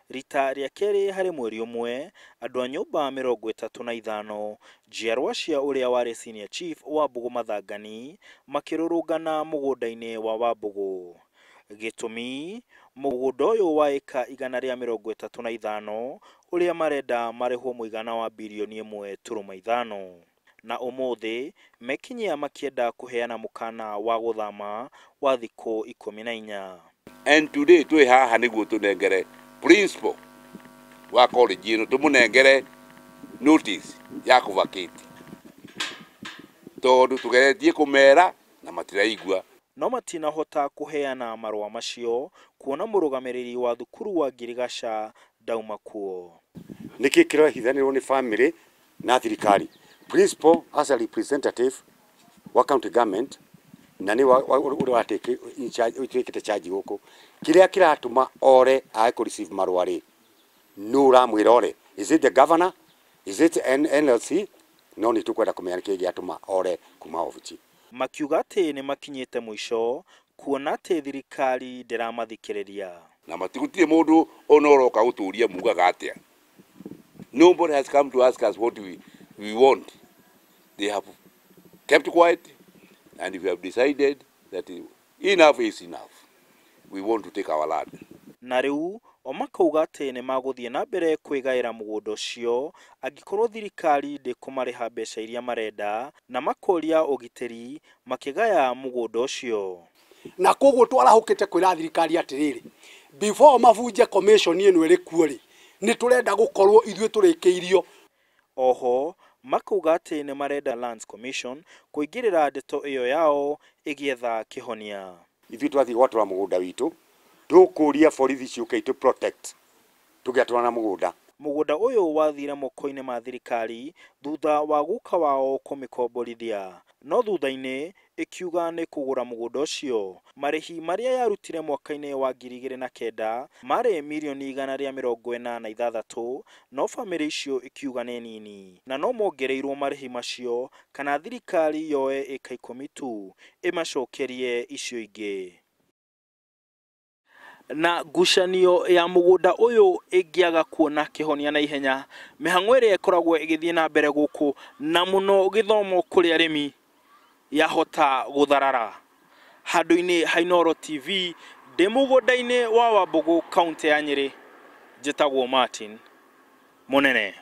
Rita rĩa kerĩ harĩ mweri ũmwe, andũ a nyũmba 35 njiarwa cia ũrĩa warĩ senior chief Wambũgũ Mathangani makĩrũrũngana mũgũnda-inĩ wa Wambũgũ. Gĩtũmi, mũgũnda ũyũ wa ĩka 135 ũrĩa marenda marĩhwo mũigana wa birioni 1.5. Na ũmũthĩ mekinyia makĩenda kũheana mũkana wa gũthama wa thikũ 14. And today twĩ haha nĩguo tũnengere principal wa college ĩno, tũmũnengere notice ya kũvacate, tondũ tũgeretie kũmera na matiraigua. No matinahota kũheana marũa macio kuona mũrũgamĩrĩri wa thukuru wa Ngirigaca ndauma kuo. Nĩkĩ kĩrahithanĩrwo nĩ family na thirikari? Principal as a representative wa county government na nĩ ũrĩa watake in charge, ũtuĩkĩte charge gũkũ, kĩrĩa kĩratũma ore age kũ receive marũa rĩ, nũ ũramwĩra ore? Is it the governor? Is it NLC? No nĩ tũkwenda kũmenya nĩkĩ gĩatũma ore kuma obici. Makiuga atĩ nĩ makinyĩte mũico kuona atĩ thirikari ndĩramathikĩrĩria. Na matigũtirĩ mũndũ ona ũroka gũtũria mugaga atĩa. Nobody has come to ask us what we want. They have kept quiet, and we have decided that enough is enough. We want to take our land. Na rĩu o makauga atĩ nĩ magũthiĩ na mbere kwĩgaĩra mũgũnda ũcio angĩkorwo thirikari ndĩkũmarĩha mbeca iria marenda, na makoria ũgitĩri makĩgaya mũgũnda ũcio. Na koguo twarahũkĩte kwĩra thirikari atĩrĩrĩ, before mabunje commission ĩno ĩrĩ kuo rĩ, nĩ tũrenda gũkorwo ithuĩ tũrĩkĩirio. Oho makauga atĩ nĩ marenda Lands Commission kũingĩrĩra ndeto ĩyo yao ĩgĩetha kĩhonia. Ithuĩ twathiĩ gwatũra mũgũnda witũ, tũkũria borithi ciũke itũ protect tũgĩatũra na mũgũnda. Mũgũnda ũyũ wathire moko-inĩ ma thirikari thutha wa guka wao kũmĩkomborithia, no thutha-inĩ ĩkiuga nĩ kũgũra mũgũnda ũcio. Marĩhi marĩa yarutire mwaka-inĩ wa 2009 marĩ mirioni 146, no bamĩrĩ icio ikiuga nĩ nini na no mongereirwo marĩhi macio kana thirikari yoe ĩka 10 tu ĩmacokerie icio ingĩ. Na ngucanio ya mũgũnda ũyũ ĩngĩaga kuona kĩhonia na ihenya, mĩhang'o ĩrĩa ĩkoragwo ĩgĩthiĩ na mbere gũkũ na mũno gĩthomo kũrĩ arĩmi yahota gũtharara. Handũ-inĩ ha Inooro TV, ndĩ mũgũnda-inĩ wa Wambũgũ, kaũntĩ ya Nyĩrĩ, njĩtagwo Martin Mũnene.